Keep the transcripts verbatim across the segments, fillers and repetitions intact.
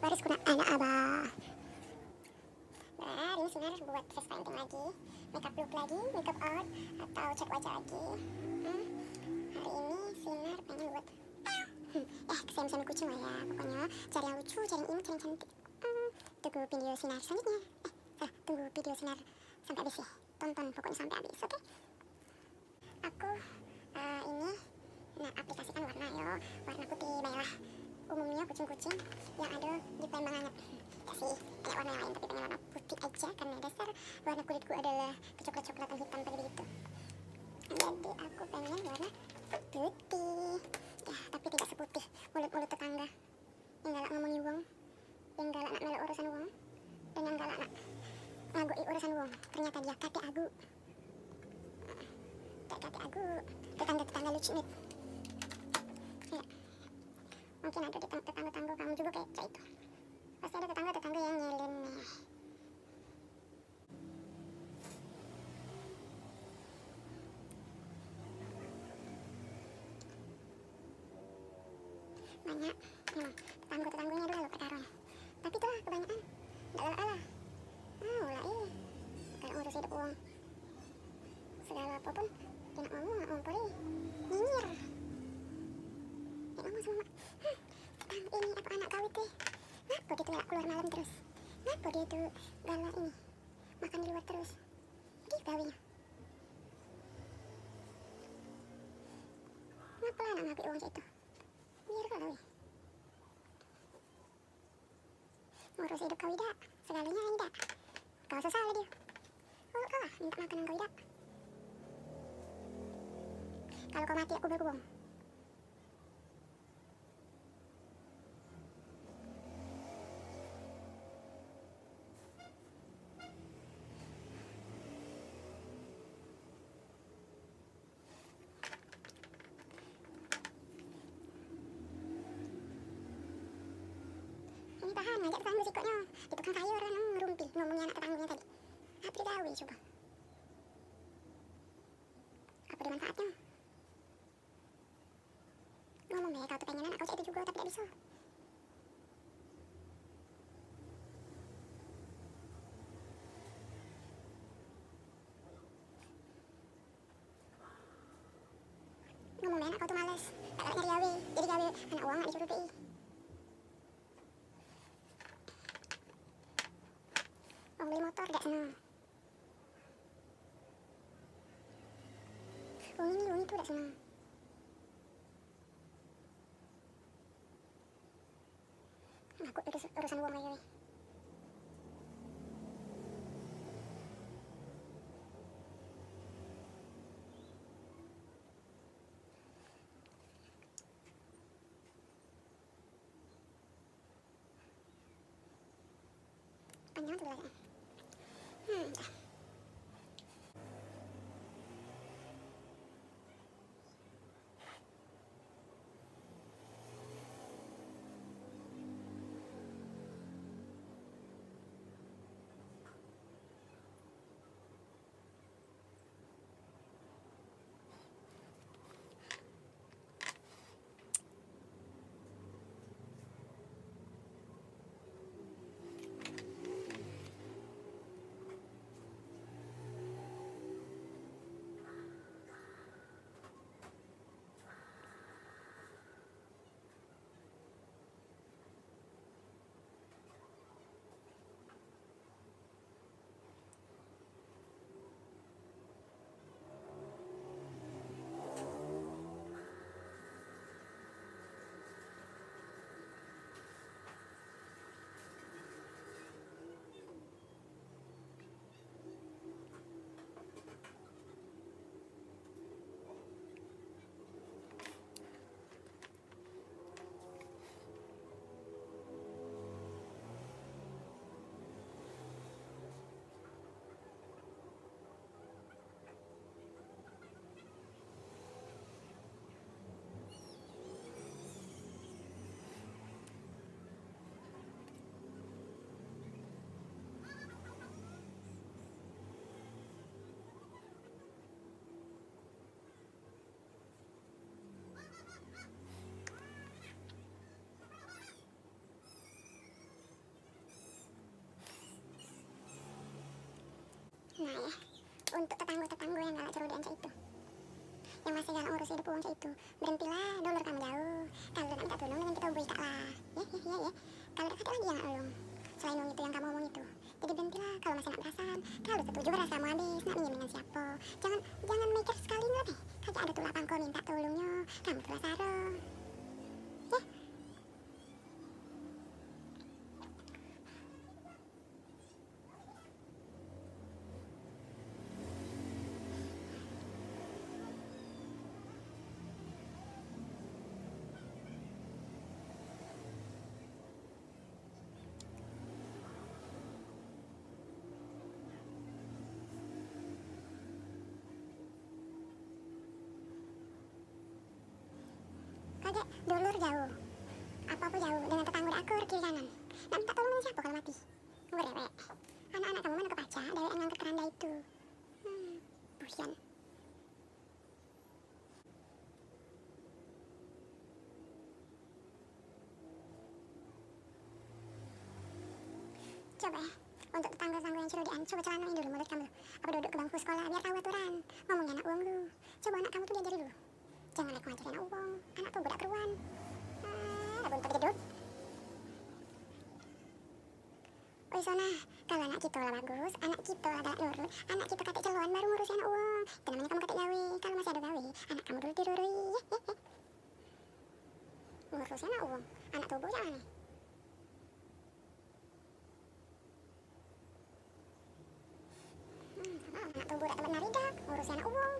Terus ku nak anak abah. Nah, hari ini Sinar buat face painting lagi, makeup look lagi, makeup out, atau cat wajah lagi. Hmm, hari ini Sinar pengen buat, hmm, eh, kesemen-semen kucing lah ya. Pokoknya cari yang lucu, cari yang imut, cari yang cantik. Hmm, tunggu video Sinar selanjutnya. Eh, salah, tunggu video Sinar sampai habis ya. Tonton pokoknya sampai habis, oke? Aku, eh, ini nak aplikasikan warna yo, warna putih bae lah. Umumnyo kucing-kucing yang ado di Palembang Anyar. Ya sih, banyak warna yang lain, tapi pengen warna putih aja karena dasar warna kulitku adalah kecoklat-coklatan hitam pada begitu. Jadi aku pengen warna putih. Ya, tapi tidak seputih mulut-mulut tetangga yang galak ngomongi wong, yang galak nak melok urusan wong, dan yang galak nak ngaguki urusan wong. Ternyata dia katek aguk. Katek aguk. Tetangga-tetangga lucik nit. Ya. Mungkin ado di tang-, tetangga-tetangga kamu jugo kayak, kayak itu. Pasti ado tetangga-tetangga yang nyeleneh. Banyak memang tetangga-tetangganya dulu perkara. Tapi itulah kebanyakan ndak galak-galak. Ah, mulai galak ngurus hidup wong. Segala apa pun dia nak ngomong, nak ngompori, nyinyir. Nak ngomong sama mak, "Hmm, tetangga ini apa anak kau itu? Ngapa dia tu galak keluar malam terus? Ngapa dia tu galak ini, makan di luar terus?" Dia gawe. Ngapa lah nak ngaku wong cak itu? Biar kau gawe. Ngurus hidup kau idak, segalanya idak. Kau susah lah dia. Urut kau lah, minta makan kau idak. Kalau kau mati, aku berbohong. Ini tahan ngajak tetangga sikoknyo. Di tukang sayur kan, hmm, ngerumpil, ngomongi anak tetangganyo tadi. Apa digawe coba? Apa dimanfaatnyo? Ngomong bae kau tu pengen anak kau cak itu jugo, tapi dak biso. Ngomong bae anak kau tu males, dak galak nyari gawe, jadi gawe anak wong nak disuruh pi. Wong beli motor dak seneng. Wong ini, wong itu dak seneng. Aku urus urusan wong bae. Panjang tu belakang. Hmm. Masih galak ngurusi idup wong cak itu. Berhentilah, dulur kamu jauh. Kalu nak minta tulung dengan kito bui kak lah. Ye, ye, ye, ye. Kalu dak katek lagi yang nak nulung. Selain wong itu yang kamu omong itu. Jadi berhentilah, kalu masih nak perasaan. Kalu tetuju beras kamu habis, nak minjem dengan siapo. Jangan, jangan mikir sekali dulu deh. Kagek ado tulak pangko minta tulungnyo. Kamu tulak saro. Ye. Kagek dulur jauh. Apo-apo jauh, dengan tetanggo dak akur kiri kanan. Nak minta tolong dengan siapo kalu mati? Ngerewek. Anak-anak kamu mano ke pacak, dewek yang ngangkat keranda itu. Hmm, buyan. Coba eh, untuk tetanggo-tetanggo yang cerudian, coba celanoi dulu mulut kamu. Apo duduk ke bangku sekolah, biar tau aturan. Ngomong anak wong lu. Coba anak kamu tu diajari dulu. Jangan leko ngajari anak wong, anak tu budak keruan. Ah, dak buntu dikedut. Oi Sona, kalu anak kito la bagus, anak kito la galak nurut, anak kito katek celoan baru ngurusi anak wong. Itu namonyo kamu katek gawe. Kalu masih ado gawe, anak kamu dulu dirurui. Ye, ye, ye. Ngurusi anak wong, anak tubuh cak mano? Hmm, anak tubuh dak tempat naridak, ngurusi anak wong.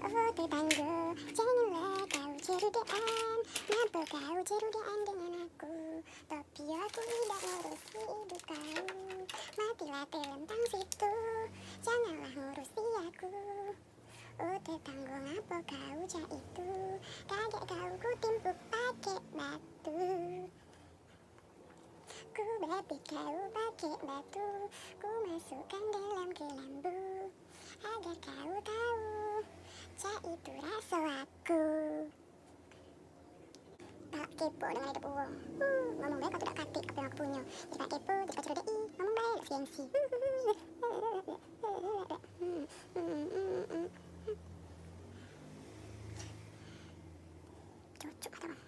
Oh tetanggo, janganlah kau cerudian. Ngapo kau cerudian dengan aku? Tapi aku idak ngurusi idup kau. Matilah telentang situ, janganlah ngurusi aku. Oh tetanggo, ngapo kau cak itu? Kagek kau ku timpuk pake batu. Ku bebek kau pake batu, ku masukkan dalam kelambu, agar kau tau cak itu raso aku. Galak kepo dengan idup wong. Uh, ngomong bae kau tu dak katik apo yang aku punyo. Jadi galak kepo, jadi kau cerodei, ngomong bae dak gengsi. Cocok kata bang.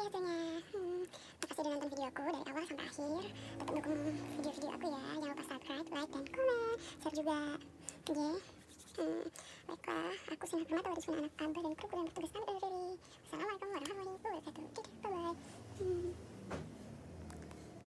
Akhirnya, hmm, makasih udah nonton video aku dari awal sampai akhir. Tetap dukung video-video aku ya. Jangan lupa subscribe, like, dan komen. Share juga. Oke. Hmm, baiklah, aku Sina Permata, warisan anak abah dan kru-kru yang bertugas pamit undur diri.